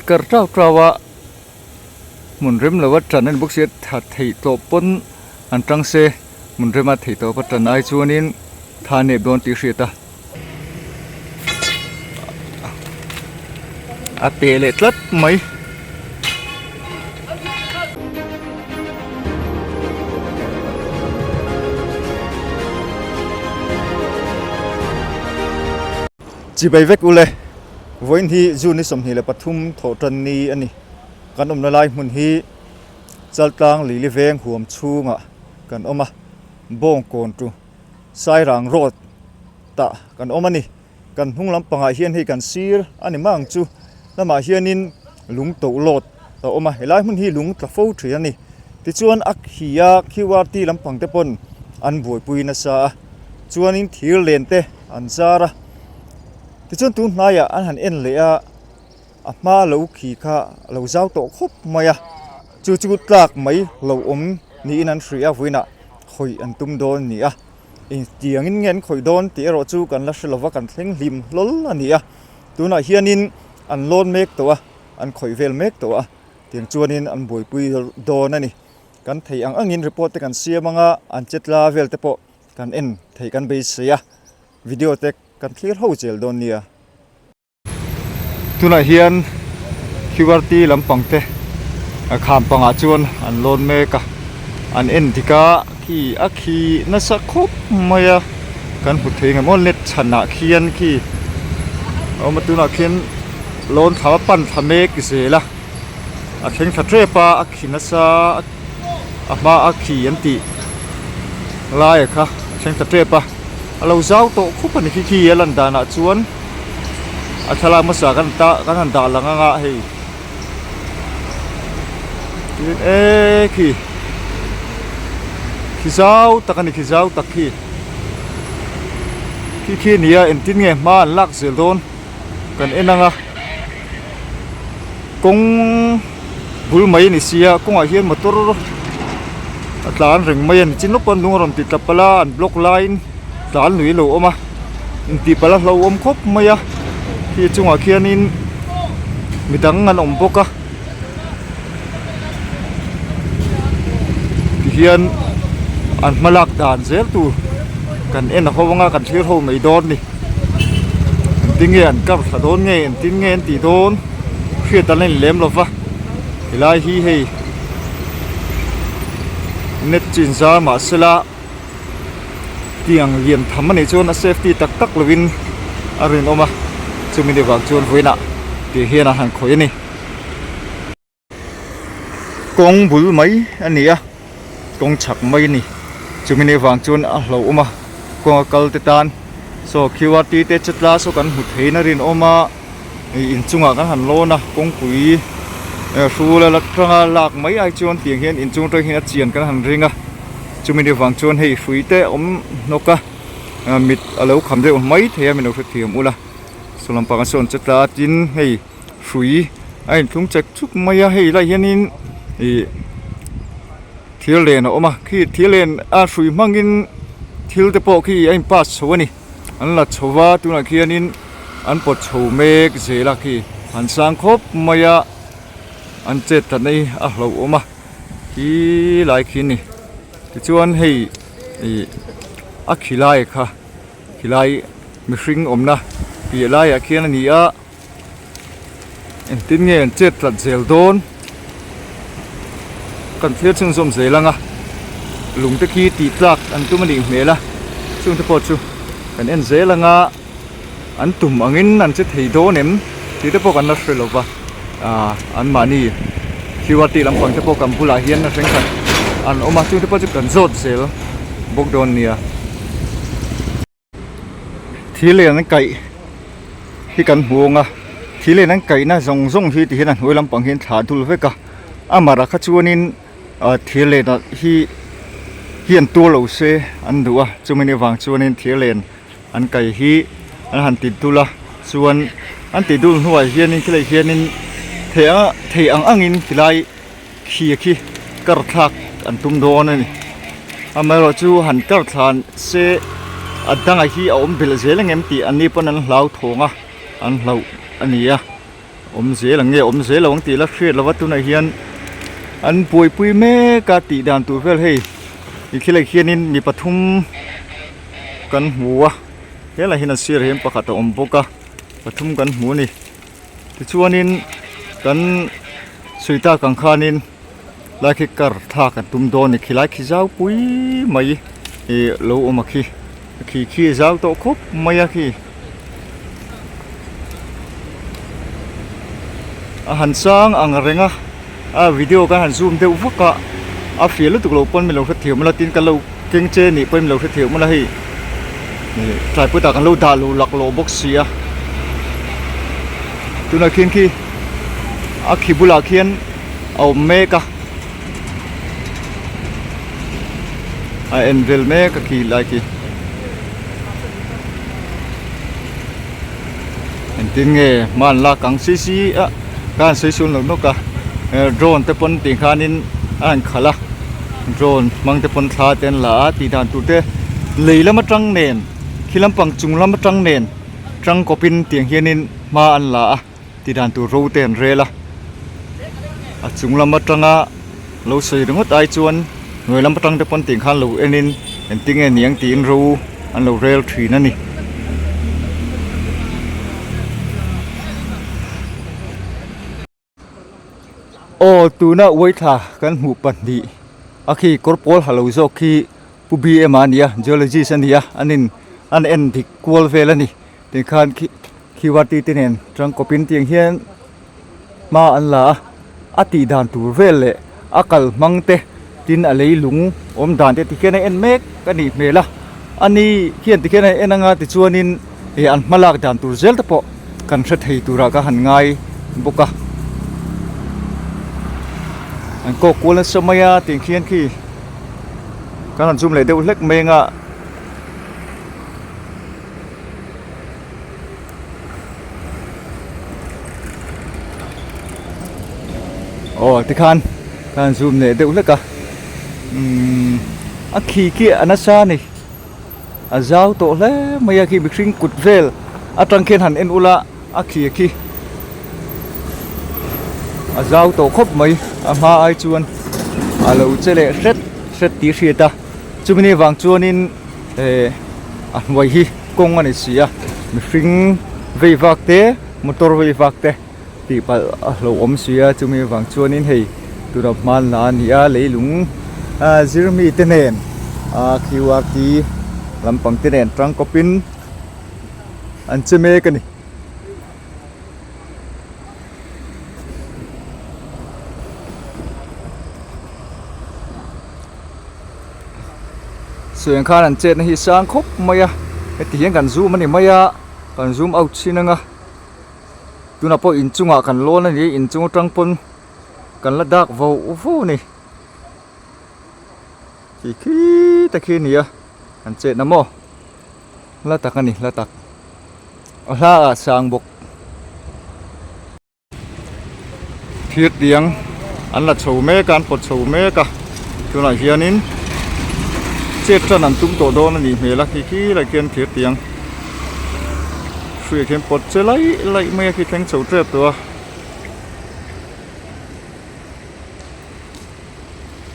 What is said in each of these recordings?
kar tau tau a hmun rem lo a tan a ni bawk sia tha theih tawh pawn an tang se hmun rema theih tawp a tan ai chuanin tha nep dawn tih a hriat a. A pe leh tlat mai. Chibai vek ule, vawiin hi June ni 23 thawh tan ni a ni. Kan awmna lai hmun hi Chaltlang Lili veng huam chhungah kan awm a, Bawngkawn tu Sairang Road tah kan awm a ni. Kan hnung lampangah hian hei kan sir a ni mang chu lamah hianin lung to lawt a awm a, helai hmun hi lung tla fo thin a ni. Tichuan a khi a QRT lampang te pawn an buaipui nasa a, chuanin thir len te an zar a. Tichuan tun hnaiah an han en leh a, a hma lo khi kha a lo zau tawh khawp mai a, chu chu tlak mai lo awm niin an hria a, vawiinah khawih an tum dawn a ni a. Engtiangin nge an khawih dawn tih erawh chu kan la hre lova kan thleng hlim hlawl a ni a, tunah hianin an lawn mek tawh a, an khawih vel mek tawh a, tiang chuanin an buaipui dawn a ni. Kan thei ang angin report te kan siam anga an chetla vel te pawh kan en theih kan beisei a, video te kan thlir ho zel dawn nia. Tunah hian QRT lampang te a kham pangah chuan an lawn mek a an en dik a khi a khi nasa khawp mai a kan hmu thei ngam aw net chhanah khian khi a awm a tunah khian lawn thla a pan thla mek zel a a thleng thla tep a a khi nasa a hma a khi an tih lai a kha a thleng thla tep a a lo zau tawh khawp a ni khi khi a lan danah chuan. A thlalak hmasa kan ta kan han dah lang anga hei tin e khi khi zau tak a ni khi zau tak khi khi khi a ni a engtin nge hma an lak zel dawn kan en ang a kawng bul mai a ni sia kawngah hian motor a tlan reng mai a ni chin lawk pawn lung a rawn ti tla palh a an block laiin tlan lui a lo awm a. Intihpalh a hlauhawm khawp mai a khi chungah khianin midang an awm bawk a tihian an hma lak dan zel tur kan en a ho anga kan thlir ho mai dawn a ni engtin nge an kar thla dawn nge engtin nge an tih dawn hriat an la in lem lo va helai hi hei net chu inzar mahsela. Tiang lian tham a nih chuan a safety tak tak lovin a rinawm a, chumi ni vang chuan vawiinah tih hian a han khawih a ni. Kawng bul mai a ni a, kawng chhak mai a ni, chumi ni vang chuan a hlauhawm a, kawng a kal te tan saw QRT te chetla saw kan hmu theiin a rinawm a, ih inchungah kan han lawn a, kawngpui hrul a la tanga lak mai ai chuan tiang hian inchung atang hian a chian kan han ring a. Chumi ni vang chuan hei hrui te a awm hnawk a mit a lo kham deuh mai thei a min lo hrethiam ula saw lampang a sawn che tla a tin hei hrui a inthlung chek chuk mai a hei lai hianin ih thil len a awm a khi thil len a hrui hmangin thil te pawh khi a in pass chho a ni an la chho va tunah khianin an pawt chho mek zel a khi an sang khawp mai a an chet tlatna hi a hlauhawm a. Khi lai khi a ni tichuan hei ih a khi lai kha khi lai mihring awmna piah laiah khian a ni a engtin nge an chet tlat zel dawn kan thlir chhunzawm zel ang a lung te khi tih tlak an tum a nih hmel a chung te pawh chu kan en zel ang a an tum angin an che thei dawn em tih te pawh kan la hre lo va ah anmahni qrt lampang te pawh kan bulah hian a thenkhat an awm a chung te pawh chu kan zawt zel bawk dawn nia. Thil lian an kaih hi kan hmu ang a thil lian an kaihna zawng zawng hi ti hian a hnuai lampang hian thlah dul vek a a marah kha chuanin ah thir len ah hi hi an tur lo se an duh a chumi ni vang chuanin thir len an kai hi an han ti dul a chuan an tih dul hnuah hianin khilai hianin thei ang thei ang angin khilai khi khi kar thlak an tum dawn a ni amaherawh chu han kar thlan se a dangah hi a awm belh zel ang em tih an ni pawn an hlau thawng a an hlauh a ni a. Awm zel ang nge awm zel lo ang tih la hriat lova tunah hian an buaipui mek a tih dan tur vel hei i thilai hianin mi pathum kan hmu a helaiah hian a sirah hian pakhat a awm bawk a pathum kan hmu a ni tichuanin kan sawi tak ang khanin lai khi kar thlak an tum dawn a ni khilai khi zau pui mai ih lo awm a khi khi khi a zau tawh khawp mai a khi. A han sang ang reng a a video kan han zoom deuh vak a a fiah lutuk loh pawn min lo hrethiam ula tin kan lo keng che nih pawhin min lo hrethiam ula hei ih tripod ah kan lo dah lo laklawh bawk si a tunah khian khi a khi bulah khian a awm mek a a en vel mek a khi lai khi. Engtin nge hma an lak ang si si a ka han sawi sual nawk nawk a drone te pawn tih khanin a han khalh a drone hmang te pawn thla te an la a tih dan tur te lei lam atang nen khi lampang chung lam atang nen tangkawpin tiang hianin hma an la a. Ti dan tur ro te an rel a, a chung lam atanga lo sawi ringawt ai chuan hnuai lam atang te pawn tih khan lo enin engtin nge niang tiin ro an lo rel thin a ni. Aw tuna uaithla kan hmuh pahnih a khi kawr pawl ha lo zawk khi Pu BM a ni a, geologist a ni a, an in an en dik kual vel a ni. Tikhan khi QRT te nen tangkawpin tiang hian hma an la a, a tih dan tur vel leh a kal hmang te tin a leilung awm dan te tikhian a en mek a nih hmel a, ani khian tikhian a en anga tichuanin ih an hma lak dan tur zel te pawh kan hre thei turah ka han ngai bawk a, an kawk kual nasa mai a tiang khian khi kan han zoom leh deuh hlek mai anga. Aw tikhan ka han zoom leh deuh hlek a umm a khi khi a nasa a ni a zau tawh hle mai a khi mihring kut vel atang khian han en ula a khi a khi a zau tawh khawp mai a hma ai chuan a lo che leh hret hret tih hriat a chumi ni vang chuanin eh a hnuai hi kawng a ni si a mihring vei vak te motor vei vak te tih palh a hlauhawm si a chumi vang chuanin hei tuna hmanla a ni a leilung ah zir mi te nen ah qrt lampang te nen tangkawpin an che mek a ni. Suiang khan an chetna hi sang khawp mai a heti hian kan zoom a ni mai a kan zoom out chin anga tunah pawh inchungah kan lawn a ni a inchung atang pawn kan la dak vo vo a ni khi khi te khi a ni a an chetna maw hla tak a ni hla tak a hla ah sang bawk. Thir tiang an la chho mek a an pawt chho mek a tunah hianin chet tan an tum tawh dawn a nih hmel a khi khi lai khian thir tiang hruiah khian pawt che laih laih mai a khi thleng chho tep tawh a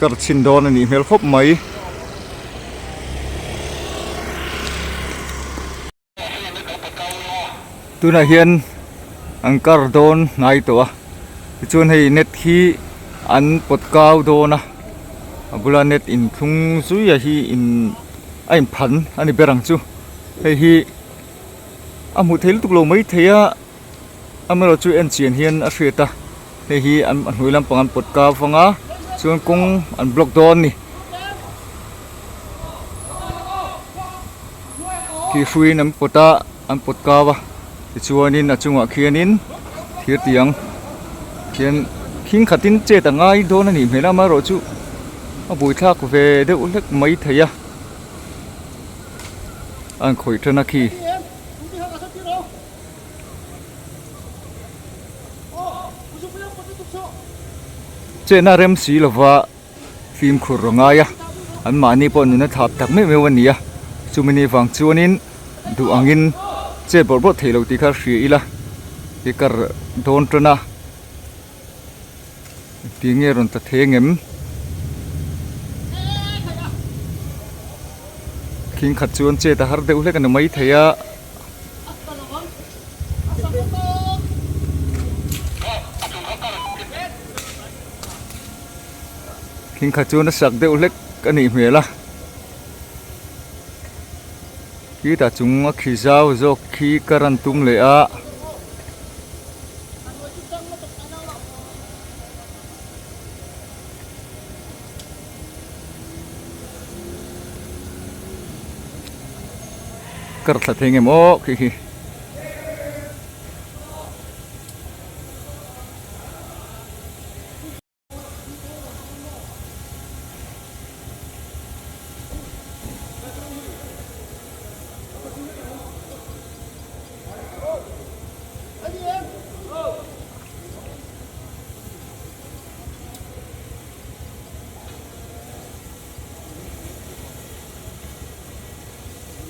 kar chhin dawn a nih hmel khawp mai. Tunah hian an kar dawn hnai tawh a tichuan hei net hi an pawt kau dawn a a bula net inthlung zui a hi in a inphan a ni ber ang chu hei hi a hmuh theih lutuk lo maithei a amaherawh chu en chian hian a hriat a hei hi an a hnuai lampang an pawt kau vang a chuan kawng an block dawn a ni. Khi hruiin an pawt a an pawt kau a tichuanin a chungah khianin thir tiang khian khing khatin chet a ngai dawn a nih hmel a amaherawhchu a buaithlak ve deuh hlek mai thei a a inkhawih tan a khi. Chetna rem si lova. Fimkhur a ngai a, anmahni pawh nuna thap tak meuh meuh a ni a, chumi ni vang chuanin duh angin chet bawrh bawrh theih loh tih kha hria ila. Khi kar dawn tan a engtin nge rawn tla thei angem khing khat chuan chet a har deuh hlek a ni maithei a. Khing khat chuan a sak deuh hlek a nih hmel a khitah chung a khi zau zawk khi ka rawn tum leh a. Kar thla thei ngem aw khi khi.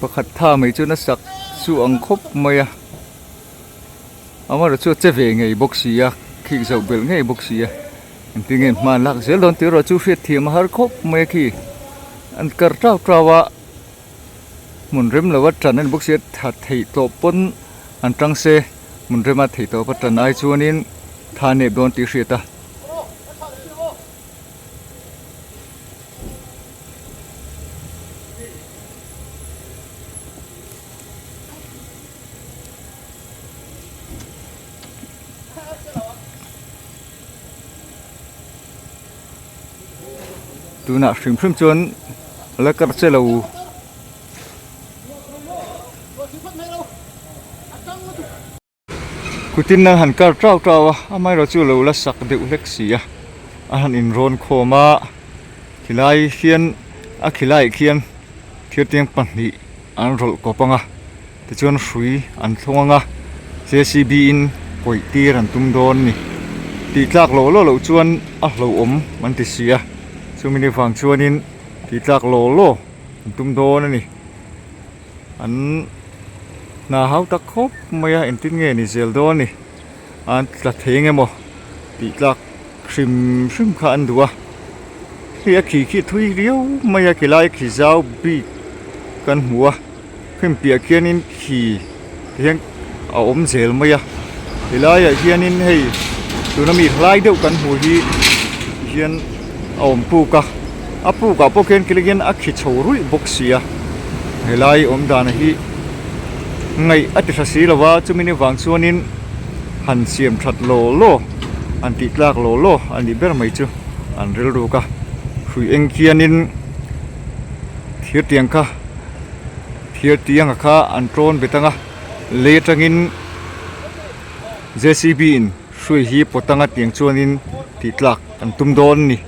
Pakhat tha mai chuan a sak chu ang khawp mai a amaherawh chu a che ve ngei bawk si a khik zoh belh ngei bawk si a engtin nge hma an lak zel dawn tih erawh chu hriat thiam a har khawp mai a khi an kar tau tau a hmun rem lo a tan a ni bawk si a tha theih tawh pawn an tang se hmun rema theih tawp a tan ai chuanin tha nep dawn tih hriat a. Tunah hrim hrim chuan la kar che lo. Kutin an han kar tau tau a, amaherawh chu lo la sak deuh hlek si a, a han inrawn khawm a, khilai hian a khilaiah khian thirtiang pahnih an rawlh kawp ang a, tichuan hrui an thlung ang a, J C B in kawih tir an tum dawn a ni. Tih tlak lawh lawh loh chuan a hlauhawm an ti si a, chumi ni vang chuanin tih tlak lawh lawh an tum dawn a ni. An hna hau tak khawp mai a engtin nge ni zel dawn a ni an tla thei eng emaw tih tlak hrim hrim kha an duh a hei a khi khi thui riau mai a khilai khi zau bik kan hmu a hemi piah khianin khi ti hian a awm zel mai a helaiah hianin hei tuna mi hlai deuh kan hmuh hi hian a awm puk a a puk ah pawh khian kila hian a khi chho ruih bawk si a helai awm dan hi ngaih a ti tha si lo va chumi ni vang chuanin han siam that law law an tih tlak law law a nih ber mai chu an rilruk a hrui eng khianin thir tiang kha. Thir tianga kha an tawn bet ang a, lei atangin J C B in hrui hi pawt anga tiang chuanin tih tlak an tum dawn a ni.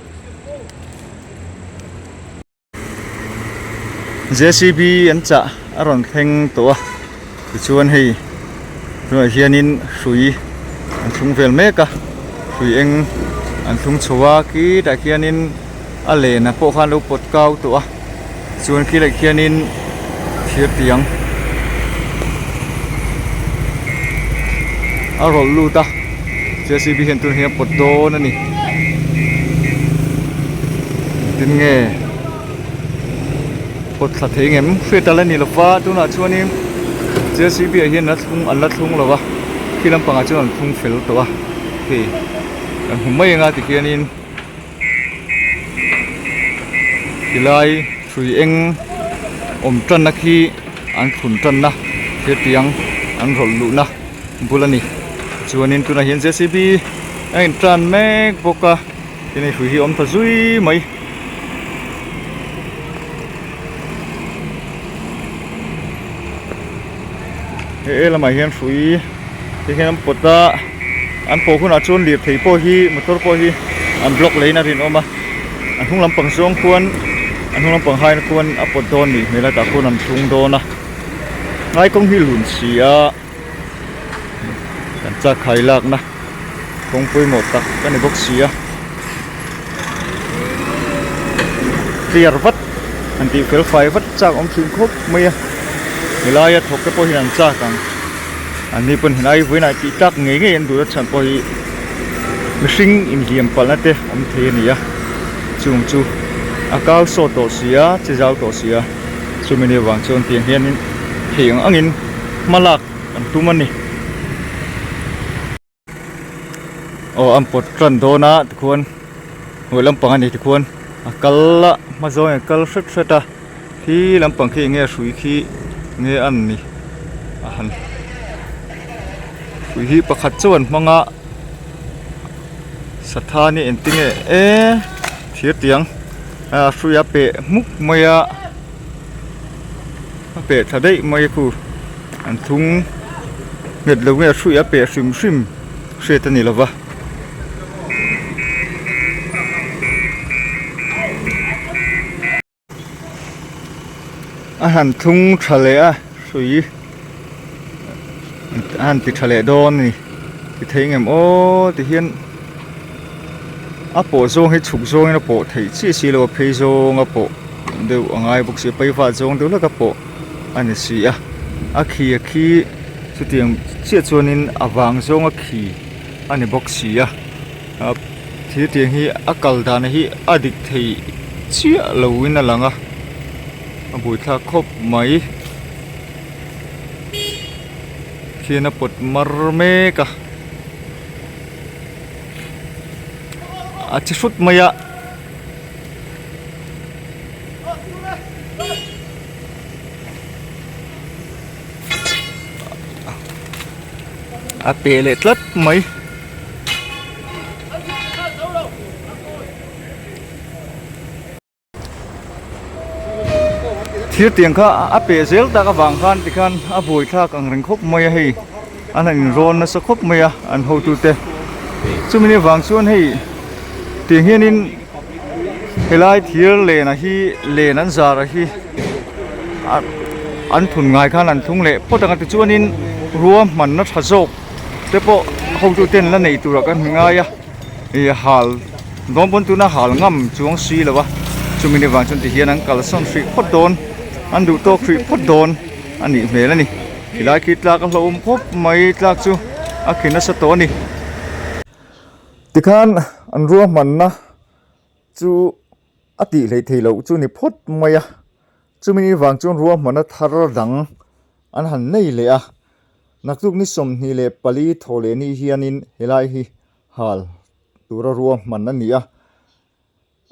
J C B an chah a rawn thleng tawh a, tichuan hei tunah hianin hrui an thlung vel mek a, hrui eng an thlung chho a, khitah khianin a len ah pawh khan lo pawt kau tawh a chuan khi leh khianin thir tiang a rawlh lut a J C B hian tunah hian a pawt dawn a ni engtin nge pawt thla thei ngem hriat a la ni lova tunah chuanin J C B ah hian an la thlung lo va khi lampangah chuan an thlung fel tawh a hei kan hmu mai anga tikhianin. Tilai hrui eng awm tanna khi an thlun tanna thil tiang an rawlh luhna bul a ni chuanin tunah hian J C B a in tan mek bawk a tin hei hrui hi a awm ta zui mai. He lamah hian hrui te hian an pawt a an pawh hunah chuan lirthei pawh hi motor pawh hi an block leiin a rinawm a a hnung lampang zawng khuan a hnung lampang haina khuan a pawt dawn nih hmel a tah khuan an thlung dawn a ngai kawng hi lun si a kan chak khai lakna kawng pawimawh tak a ni bawk si a clear vat an tih fel fai vat chak awm thin khawp mai a helaia thawk te pawh hian an chak ang. An ni pawn helai vawiinah tih tlak ngei ngei an duh a chhan pawh hi mihring inhliam palhna te awm thei a ni a chung chu a kau sawt tawh si a che zau tawh si a chumi ni avang chuan tiang hianin thei ang angin hma lak an tum a ni. Aw an pawt tan dawn a tikhuan hnuai lampang a ni tikhuan a kal a hma zawng in a kal hret hret a khi lampang khi enge hrui khi nge a ni a han hrui hi pakhat chauh an hmang a satha ni engtin nge eee thir tiang a hrui a peh hmuk mai a a peh tha daih mai a khu an thung nghet lo nge a hrui a peh hrim hrim hriat a ni lo va. A han thlung tha leh a hrui a han ti tha leh dawn a ni ti thei ngem aw ti hian a pawh zawng hi chhuk zawngin a pawh theih chiah si lo a phei zawng a pawh deuh a ngai bawk si a paivat zawng deuh hlek a pawh a ni si a a khi a khi chutiang chiah chuanin a vang zawng a khi a ni bawk si a thil tiang hi a kal dan hi a dik thei chiah lo in a lang a a buaithlak khawp mai khian a pawt mar mek a a che hrut mai a. A peh leh tlat mai. Thir tiang kha a peh zel tak avang khan tikhan a buai thlak ang reng khawp mai a hei an han inrawn nasa khawp mai a an hotute chumi ni avang chuan hei tiang hianin helai thir len a hi len an zar a hi an thun ngai khan an thlung leh phawt ang a tichuanin ruahmanna tha zawk te pawh hotu ten la nei turah kan hmu ngai a ih hal dawn pawn tuna hal ngam chuang si lo a chumi ni vang chuan tihian an kalsawn hrih phawt dawn an duh tawk hrih phawt dawn a nih hmel a ni tilai khi tlak a hlauhawm khawp mai tlak chu a khi nasa tawh a ni. Tikhan an ruahmanna chu a tih hleih theih loh chu ni phawt mai a chumi ni vang chuan ruahmanna thar dang an han nei leh a naktuk ni 24 thaw leh ni hianin helai hi hal tura ruahman a ni a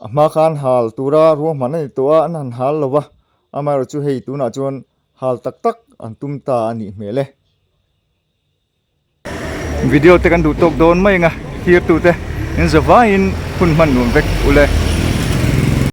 a hma khan hal tura ruahman a ni tawh a an han hal lo va amaherawhchu chu hei tunah chuan hal tak tak an tum ta a nih hmel e. Video te kan duh tawk dawn mai anga thlir tute in zavaiin hun hman nuam vek ule.